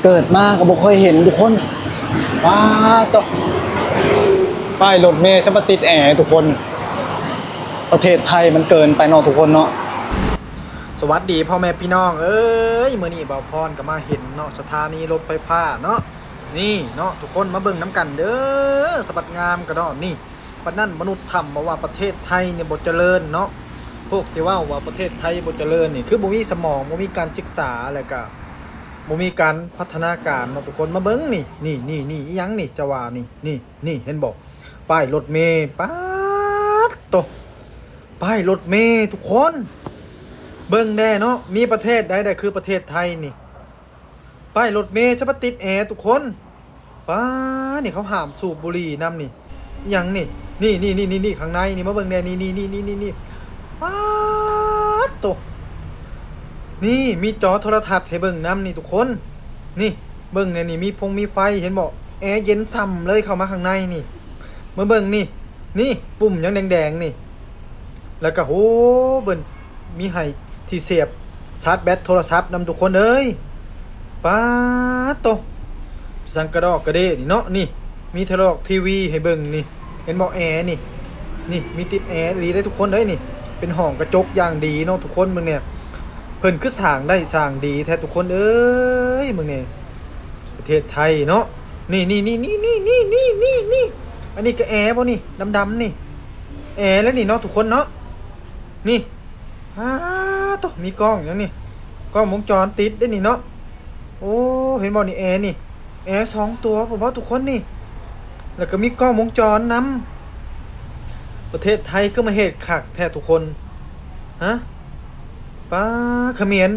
ເກີດມາກໍບໍ່ເຄີຍເຫັນທຸກຄົນ. ວ້າໂຕ ປ້າຍລົດເມຊະປະຕິດແອທຸກຄົນ. ປະເທດໄທມັນເກີນໄປເນາະທຸກຄົນເນາະ. ສະຫວັດດີພໍ່ແມ່ພີ່ນ້ອງເອີຍ, ມື້ນີ້ບ່າວພອນກໍມາເຫັນເນາະ ສະຖານີລົດໄຟຟ້າເນາະ. ນີ້ເນາະທຸກຄົນ ມາເບິ່ງນຳກັນເດີ, ສະບັດງາມກະດອນນີ້. ປານນັ້ນມະນຸດຖ້ຳເວົ້າວ່າປະເທດໄທນີ້ບໍ່ຈະເລີນເນາະ. ພວກທີ່ເວົ້າວ່າປະເທດໄທບໍ່ຈະເລີນນີ້ ຄືບໍ່ມີສະໝອງ, ບໍ່ມີການສຶກສາ ແລ້ວກະບໍ່ມີການພັດທະນາການເນາະທຸກຄົນ. ມາເບິ່ງນີ້ ນີ້ ນີ້ ນີ້ ອີ່ຫຍັງນີ້ ຈະວ່ານີ້ ນີ້ ນີ້ ເຫັນບໍ່? ປ້າຍລົດເມ. ປາດໂຕ ປ້າຍລົດເມທຸກຄົນ ເບິ່ງແດ່ເນາະ. ມີປະເທດໃດໄດ້ຄືປະເທດໄທນີ້? ປ້າຍລົດເມຊະປະຕິດແອທຸກຄົນ. ປ້າ ນີ້ເຂົາຫ້າມສູບບຸຫຼີ່ນຳນີ້. ອີ່ຫຍັງນີ້? ນີ້ ນີ້ ນີ້ ນີ້ ນີ້ ຂ້າງໃນນີ້ ມາເບິ່ງແດ່ ນີ້ ນີ້ ນີ້ ນີ້ ນີ້ ນີ້. ປາດໂຕ ນີ້ມີຈໍໂທລະທັດໃຫ້ເບິ່ງນຳນີ້ທຸກຄົນ. ນີ້ເບິ່ງແດ່ ນີ້ມີຟົງມີໄຟ ເຫັນບໍ່? ແອເຢັນຊ່ຳເລີຍ ເຂົ້າມາຂ້າງໃນນີ້. ມາເບິ່ງນີ້ ນີ້ປຸ່ມຫຍັງແດງໆນີ້ ແລ້ວກະ ໂຫ ເບິ່ງ ມີໃຫ້ທີ່ສຽບຊາດແບັດໂທລະສັບນຳທຸກຄົນເອີຍ. ປາດໂຕ ສັງກະດອກກະເດນີ້ເນາະ. ນີ້ມີໂທລະດອກທີວີໃຫ້ເບິ່ງນີ້ ເຫັນບໍ່? ແອນີ້ ນີ້ມີຕິດແອດີເດ້ທຸກຄົນເອີຍ. ນີ້ເປັນຫ້ອງກະຈົກຢ່າງດີເນາະທຸກຄົນ. ເບິ່ງແດ່ ເພິ່ນຄືສ້າງໄດ້ສ້າງດີແທ້ທຸກຄົນເອີຍ. ເບິ່ງແດ່ ປະເທດໄທເນາະ. ນີ້ ນີ້ ນີ້ ນີ້ ອັນນີ້ກະແອບໍ່ນີ້ ດຳໆນີ້? ແອແລ້ວນີ້ເນາະທຸກຄົນເນາະ. ນີ້ ອ້າໂຕ ມີກ້ອງຫຍັງນີ້ ກ້ອງວົງຈອນຕິດເດ້ນີ້ເນາະ. ໂອ້ ເຫັນບໍ່ນີ້ ແອນີ້ ແອສອງຕົວພຸ້ນບໍ່ທຸກຄົນນີ້ ແລ້ວກໍມີກ້ອງວົງຈອນນຳ. ປະເທດໄທຄືມາເຮັດຄັກແທ້ທຸກຄົນ ຮະ? ປ້າ ຂະເໝນ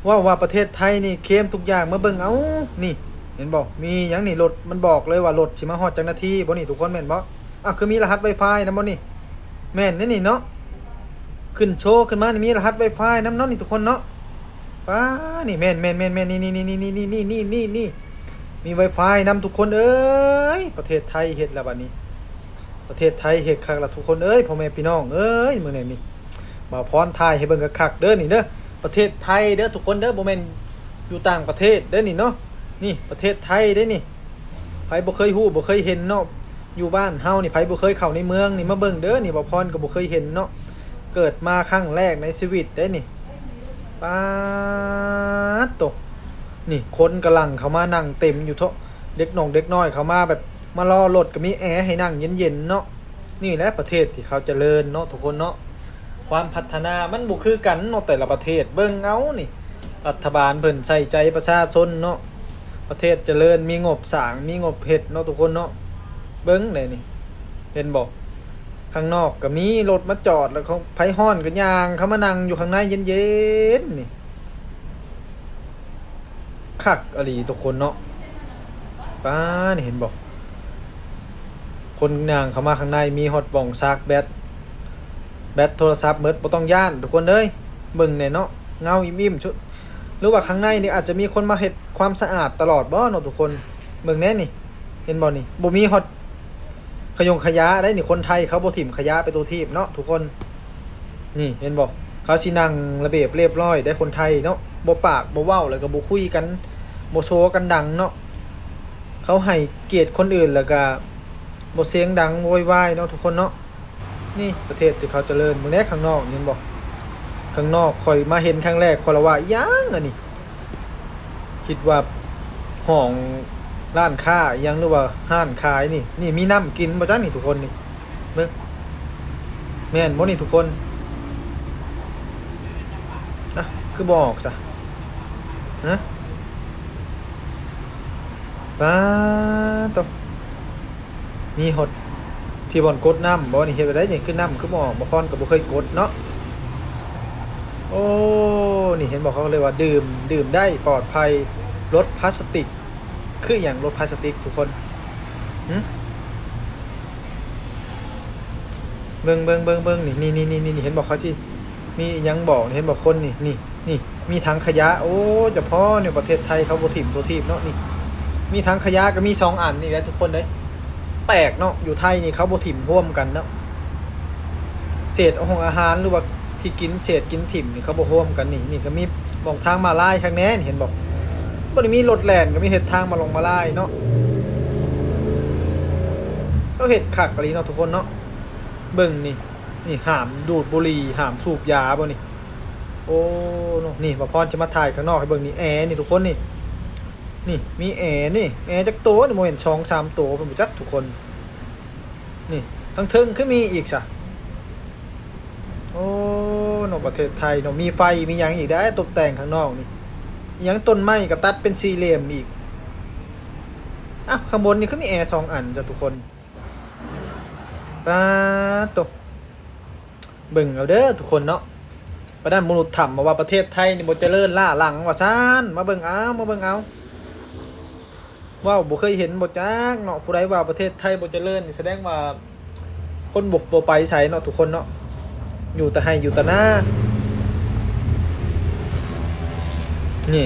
ເວົ້າວ່າປະເທດໄທນີ້ເຄມທຸກຢ່າງ. ມາເບິ່ງເອົາ ນີ້ ເຫັນບໍ່? ມີຫຍັງນີ້? ລົດ ມັນບອກເລີຍວ່າລົດຊິມາຮອດຈັກນາທີບໍ່ນີ້ທຸກຄົນ ແມ່ນບໍ່? ອ້າວ ຄືມີລະຫັດໄວຟາຍນຳບໍ່ນີ້? ແມ່ນເດ້ນີ້ເນາະ ຂຶ້ນໂຊຂຶ້ນມານີ້ ມີລະຫັດໄວຟາຍນຳເນາະນີ້ທຸກຄົນເນາະ. ປ້າ ນີ້ແມ່ນໆໆໆ ນີ້ໆ ມີໄວຟາຍນຳທຸກຄົນເອີຍ. ປະເທດໄທເຮັດລະບາດນີ້ ປະເທດໄທເຮັດຄັກລະທຸກຄົນເອີຍ ພໍ່ແມ່ພີ່ນ້ອງເອີຍ. ມື້ນີ້ນີ້ ບ່າວພອນຖ່າຍໃຫ້ເບິ່ງຄັກໆເດີນີ້ເດີ ປະເທດໄທເດີທຸກຄົນເດີ ບໍ່ແມ່ນຢູ່ຕ່າງປະເທດເດີນີ້ເນາະ. ນີ້ປະເທດໄທເດ້ນີ້ ໃຜບໍ່ເຄີຍຮູ້ບໍ່ເຄີຍເຫັນເນາະ ຢູ່ບ້ານເຮົານີ້ ໃຜບໍ່ເຄີຍເຂົ້າໃນເມືອງນີ້ ມາເບິ່ງເດີນີ້. ບ່າວພອນກໍບໍ່ເຄີຍເຫັນເນາະ ເກີດມາຄັ້ງແລກໃນຊີວິດເດ້ນີ້. ປາດໂຕ ນີ້ຄົນກຳລັງເຂົ້າມານັ່ງເຕັມຢູ່ເທາະ ເດັກນ້ອງເດັກນ້ອຍເຂົ້າມາແບບ ມາລໍລົດກໍມີແອໃຫ້ນັ່ງເຢັນໆເນາະ. ນີ້ແຫຼະປະເທດທີ່ເຂົາຈະເລີນເນາະທຸກຄົນເນາະ. ຄວາມພັດທະນາມັນບໍ່ຄືກັນເນາະ ແຕ່ລະປະເທດ. ເບິ່ງເອົານີ້ ລັດຖະບານເພິ່ນໃສ່ໃຈປະຊາຊົນເນາະ ປະເທດຈະເລີນ ມີງົບສ້າງ ມີງົບເຮັດເນາະທຸກຄົນເນາະ. ເບິ່ງແດ່ນີ້ ເຫັນບໍ່? ຂ້າງນອກກໍມີລົດມາຈອດ ແລ້ວເຂົາ ໃຜຮ້ອນກໍຍ່າງເຂົ້າມານັ່ງຢູ່ຂ້າງໃນເຢັນໆນີ້. ຄັກອີ່ຫຼີທຸກຄົນເນາະ. ປ້າ ນີ້ເຫັນບໍ່? ຄົນຍ່າງເຂົ້າມາຂ້າງໃນ ມີຮອດບ່ອນຊາກແບັດ ແບັດໂທລະສັບໝົດ ບໍ່ຕ້ອງຢ້ານທຸກຄົນເອີຍ. ເບິ່ງແດ່ເນາະ ເງົາອີ່ມໆ ຊຸ ຫຼືວ່າຂ້າງໃນນີ້ອາດຈະມີຄົນມາເຮັດຄວາມສະອາດຕະຫຼອດບໍ່ເນາະທຸກຄົນ? ເບິ່ງແດ່ນີ້ ເຫັນບໍ່ນີ້? ບໍ່ມີຮອດ ຂະຍົງຂະຢະໄດ໋ນີ້ ຄົນໄທເຂົາບໍ່ຖິ້ມຂະຢະໄປຕູ້ທີບເນາະທຸກຄົນ. ນີ້ເຫັນບໍ່? ເຂົາຊິນັ່ງລະບຽບລຽບຮ້ອຍໄດ໋ ຄົນໄທເນາະ ບໍ່ປາກບໍ່ເວົ້າ ແລ້ວກໍບໍ່ຄຸຍກັນ ບໍ່ໂຊກັນດັງເນາະ. ເຂົາໃຫ້ກຽດຄົນອື່ນ ແລ້ວກໍບໍ່ສຽງດັງໂວຍວາຍເນາະທຸກຄົນເນາະ. ນີ້ປະເທດທີ່ເຂົາຈະເລີນ. ເບິ່ງແດ່ຂ້າງນອກ ເຫັນບໍ່? ຂ້າງນອກຂ້ອຍມາເຫັນຄັ້ງແລກ ຂ້ອຍລະວ່າ ອີ່ຫຍັງອັນນີ້? ຄິດວ່າຫ້ອງຮ້ານຄ້າອີ່ຫຍັງ ຫຼືວ່າຮ້ານຂາຍນີ້. ນີ້ມີນ້ຳກິນບໍ່ຈັກນີ້ທຸກຄົນນີ້? ເບິ່ງ ແມ່ນບໍ່ນີ້ທຸກຄົນ? ອະ ຄືບໍ່ອອກຊະ? ຮະ? ປາໂຕ ມີຮອດທີ່ບ່ອນກົດນ້ຳບໍ່ນີ້? ເຮັດແບບໃດນີ້? ຄືນ້ຳຄືບໍ່ອອກ? ບ່າວພອນກໍບໍ່ເຄີຍກົດເນາະ. ໂອ້ ນີ້ເຫັນບໍ່? ເຂົາເອີ້ນວ່າດື່ມ ດື່ມໄດ້ ປອດໄພ ລົດພລາສຕິກ. ຄືຫຍັງລົດພລາສຕິກທຸກຄົນ? ຫຶ? ເບິ່ງໆໆໆ ນີ້ ນີ້ ນີ້ ນີ້ ນີ້ ເຫັນບໍ່? ເຂົາຊິ ມີອີ່ຫຍັງບອກ ເຫັນບໍ່ຄົນນີ້? ນີ້ ນີ້ ມີຖັງຂະຫຍະ. ໂອ້ ຈະພໍແນວປະເທດໄທເຂົາບໍ່ຖິ້ມທົ່ວທີບເນາະ. ນີ້ ມີຖັງຂະຫຍະກໍມີສອງອັນນີ້ແຫຼະທຸກຄົນເອີຍ. ແປກເນາະ ຢູ່ໄທນີ້ເຂົາບໍ່ຖິ້ມຮ່ວມກັນເນາະ. ເສດຂອງອາຫານ ຫຼືວ່າທີ່ກິນເສດກິນຖິ້ມນີ້ ເຂົາບໍ່ຮ່ວມກັນ. ນີ້ ນີ້ກໍມີໝອກທາງມ້າລາຍຂ້າງແນ່ນີ້ ເຫັນບໍ່? ບໍ່ໄດ້ມີລົດແລ່ນ ກໍມີເຮັດທາງມາລົງມາລາຍເນາະ. ເຂົາເຮັດຄັກອີ່ຫຼີເນາະທຸກຄົນເນາະ. ເບິ່ງນີ້ ນີ້ຫ້າມດູດບຸຫຼີ່ ຫ້າມສູບຢາບໍ່ນີ້. ໂອ້ ນີ້ບ່າວພອນຈະມາຖ່າຍຂ້າງນອກໃຫ້ເບິ່ງນີ້ ແອນີ້ທຸກຄົນນີ້. ນີ້ມີແອນີ້ ແອຈັກໂຕນີ້ ບໍ່ແມ່ນສອງສາມໂຕ ເພິ່ນບໍ່ຈັກທຸກຄົນ. ນີ້ທາງເທິງຄືມີອີກຊະ. ໂອ້ ເນາະ ປະເທດໄທເນາະ ມີໄຟມີຫຍັງອີກໄດ໋ ຕົບແຕ່ງຂ້າງນອກນີ້. ຫຍັງ ຕົ້ນໄມ້ກໍຕັດເປັນສີ່ຫຼ່ຽມອີກ. ອ້າວ ຂ້າງບົນນີ້ຄືມີແອສອງອັນຈ້ະທຸກຄົນ. ປາດໂທ້ ເບິ່ງເອົາເດີທຸກຄົນເນາະ. ປານນັ້ນມະນຸດຖ້ຳມາວ່າປະເທດໄທນີ້ບໍ່ຈະເລີນ ລ້າຫຼັງວ່າຊັ້ນ. ມາເບິ່ງເອົາ ມາເບິ່ງເອົາ. ເວົ້າບໍ່ເຄີຍເຫັນບໍ່ຈັກເນາະ. ຜູ້ໃດວ່າປະເທດໄທບໍ່ຈະເລີນນີ້ ສະແດງວ່າຄົນບໍ່ ບໍ່ໄປໃສເນາະທຸກຄົນເນາະ. ຢູ່ແຕ່ໄຮ່ຢູ່ແຕ່ນາ. ນີ້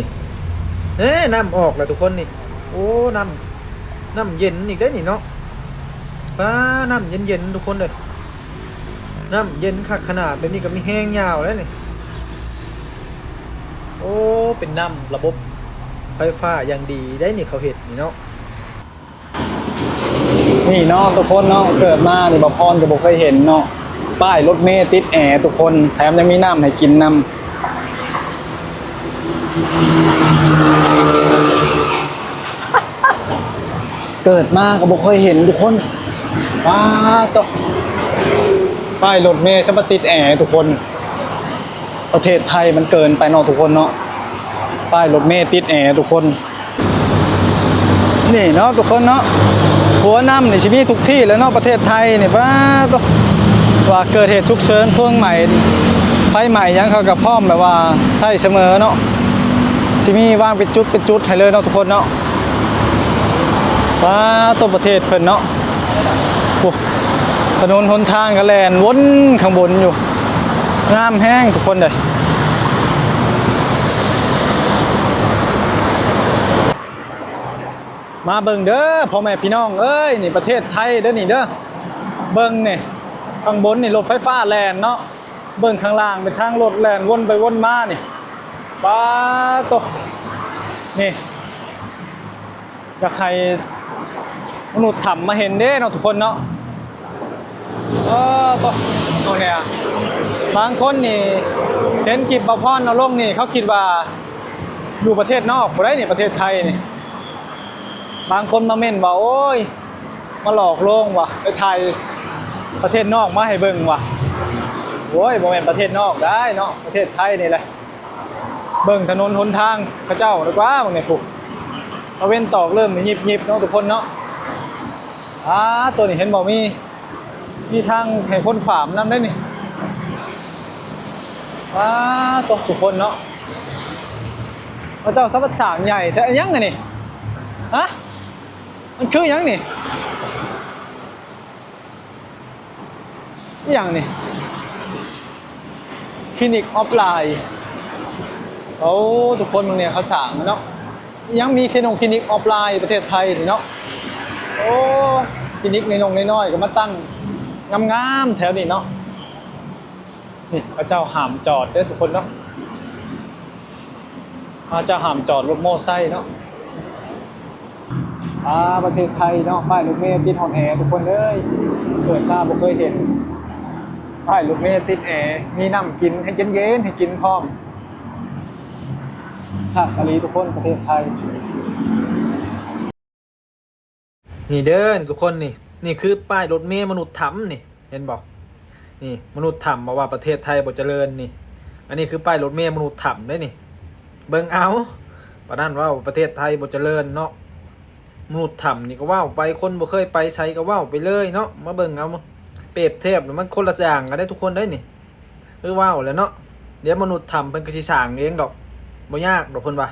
ເອີ ນ້ຳອອກແລ້ວທຸກຄົນນີ້. ໂອ້ ນ້ຳ ນ້ຳເຢັນອີກເດ້ນີ້ເນາະ. ປາ ນ້ຳເຢັນໆ ທຸກຄົນເອີຍ. ນ້ຳເຢັນຄັກຂະໜາດ ແບບນີ້ກໍມີແຮງຍາວແລ້ວນີ້. ໂອ້ ເປັນນ້ຳລະບົບໄຟຟ້າຢ່າງດີໄດ໋ນີ້ ເຂົາເຮັດນີ້ເນາະ. ນີ້ເນາະທຸກຄົນເນາະ ເກີດມານີ້ ບ່າວພອນກໍບໍ່ເຄີຍເຫັນເນາະ ປ້າຍລົດເມຕິດແອທຸກຄົນ ແຖມຍັງມີນ້ຳໃຫ້ກິນນຳ. ເກີດມາກໍບໍ່ເຄີຍເຫັນທຸກຄົນ. ປາດໂທ້ ປ້າຍລົດເມຊະມາຕິດແອທຸກຄົນ. ປະເທດໄທມັນເກີນໄປເນາະທຸກຄົນເນາະ ປ້າຍລົດເມຕິດແອທຸກຄົນ. ນີ້ເນາະທຸກຄົນເນາະ ຂົວນ້ຳນີ້ຊິມີທຸກທີ່ແຫຼະເນາະ ປະເທດໄທນີ້. ປາດໂທ້ ວ່າເກີດເຫດສຸກເສີນເພີງໄໝ້ ໄຟໄໝ້ຫຍັງ ເຂົາກໍພ້ອມແບບວ່າໃຊ້ສະເໝີເນາະ. ຊິມີວາງເປັນຈຸດເປັນຈຸດໃຫ້ເລີຍເນາະທຸກຄົນເນາະ. ປາດໂທ້ ປະເທດເພິ່ນເນາະ. ໂອ້ ຖະໜົນຫົນທາງກໍແລ່ນວົນຂ້າງບົນຢູ່ ງາມແຮງທຸກຄົນເອີຍ. ມາເບິ່ງເດີພໍ່ແມ່ພີ່ນ້ອງເອີຍ ນີ້ປະເທດໄທເດີນີ້ເດີ. ເບິ່ງນີ້ ຂ້າງບົນນີ້ລົດໄຟຟ້າແລ່ນເນາະ ເບິ່ງຂ້າງລ່າງເປັນທາງລົດແລ່ນວົນໄປວົນມານີ້. ປາດໂທ້ ນີ້ ຢາກໃຫ້ມະນຸດຖ້ຳມາເຫັນເດ້ເນາະທຸກຄົນເນາະ. ເອີ ໂຕ ໂຕນີ້ ບາງຄົນນີ້ເຫັນຄລິບບ່າວພອນເອົາລົງນີ້ ເຂົາຄິດວ່າຢູ່ປະເທດນອກພຸ້ນໃດ໋ນີ້ ປະເທດໄທນີ້. ບາງຄົນມາເມັ້ນວ່າ ໂອ້ຍ ມາຫຼອກລວງວ່າ ໄປຖ່າຍປະເທດນອກມາໃຫ້ເບິ່ງວ່າ. ໂອ້ຍ ບໍ່ແມ່ນປະເທດນອກໄດ໋ເນາະ ປະເທດໄທນີ້ແຫຼະ. ເບິ່ງຖະໜົນຫົນທາງເຂົາເຈົ້າດີກວ່າ ເບິ່ງນີ້ພຸ້ນ ຕາເວັນຕອກເລີ່ມຫຍິບໆເນາະທຸກຄົນເນາະ. ອາ ໂຕນີ້ເຫັນບໍ່ ມີ ມີທາງໃຫ້ຄົນຂ້າມນຳໄດ໋ນີ້. ອາ ໂຕ ທຸກຄົນເນາະ ເຂົາເຈົ້າສະບັດສາງໃຫຍ່ແທ້. ຫຍັງອັນນີ້ ຮະ ມັນຄືຫຍັງນີ້? ອີ່ຫຍັງນີ້? ຄລີນິກອອຟລາຍ. ໂອ້ ທຸກຄົນເບິ່ງແດ່ ເຂົາສ້າງເນາະ. ຍັງມີຄລີນົງຄລີນິກອອຟລາຍປະເທດໄທນີ້ເນາະ. ໂອ້ ຄລີນິກນ້ອຍໆ ກໍມາຕັ້ງງາມໆ ແຖວນີ້ເນາະ. ນີ້ ເຂົາເຈົ້າຫ້າມຈອດເດີທຸກຄົນເນາະ. ເຂົາເຈົ້າຫ້າມຈອດລົດມໍໄຊເນາະ. ອາ ປະເທດໄທເນາະ ປ້າຍລົດເມຕິດຮອດແອທຸກຄົນເອີຍ. ເກີດມາບໍ່ເຄີຍເຫັນປ້າຍລົດເມຕິດແອ ມີນ້ຳກິນໃຫ້ເຢັນໆ ໃຫ້ກິນພ້ອມ. ຄັກອີ່ຫຼີທຸກຄົນ ປະເທດໄທ. ນີ້ເດີທຸກຄົນ ນີ້ ນີ້ຄືປ້າຍລົດເມມະນຸດຖ້ຳນີ້ ເຫັນບໍ່? ນີ້ມະນຸດຖ້ຳ ເວົ້າວ່າປະເທດໄທບໍ່ຈະເລີນນີ້. ອັນນີ້ຄືປ້າຍລົດເມມະນຸດຖ້ຳເດ້ນີ້. ເບິ່ງເອົາ ປານນັ້ນເວົ້າປະເທດໄທບໍ່ຈະເລີນເນາະ. ມະນຸດຖ້ຳນີ້ກໍເວົ້າໄປ ຄົນບໍ່ເຄີຍໄປໃສກໍເວົ້າໄປເລີຍເນາະ. ມາເບິ່ງເອົາ ປຽບທຽບ ມັນຄົນລະຢ່າງກັນເດ້ທຸກຄົນເດ້ນີ້. ຄືເວົ້າແຫຼະເນາະ ດຽວມະນຸດຖ້ຳເພິ່ນກໍຊິສ້າງເອງດອກ ບໍ່ຍາກດອກເພິ່ນວ່າ.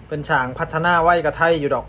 ເພິ່ນສ້າງພັດທະນາໄວກວ່າໄທຢູ່ດອກ.